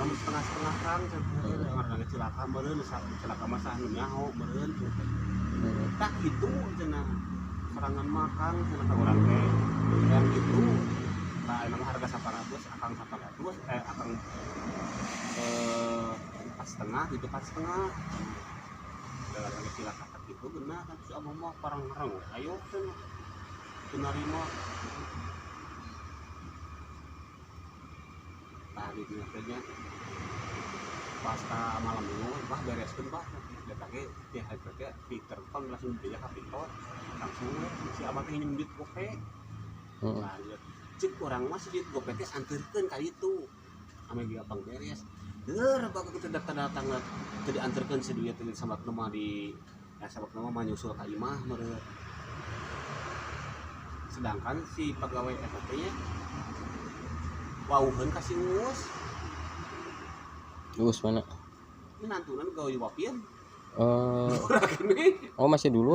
Lamun setengah-setengah, Kang, cenah ngaranna cilaka meureun, cilaka mah saha nu nyaho meureun cenah. Tah kitu cenah, serangan mah, Kang, cenah ka urang teh. Yang gitu tah ayeuna mah harga 800, akang 800, eh, akang 4,5 gitu, 4,5. Dalam cilaka tah kitu bener kan si abah mah parang-rang we ayo cenah teu narima. Tah gitu teh nya. Pas ka malam minggu, bah, bereskeun, bah, eta ge ti harita teh Peter pan langsung dibeja ka Victor, langsung we si abah teh nginjem duit gope. Nah, ieu cek urang mah si duit gope teh anterkeun ka ditu ame gampang beres. Deur bagus teh datang-datang teu dianterkeun si duit teh, sababna mah di ya sababna mah nyusul ka imah meureun. Sedangkan si pegawai eta teh nya wauheun ka si Uus. Uus mana? Ini nantunan gawe di Wapien. Eh, Urang ini. Oh, masih dulu.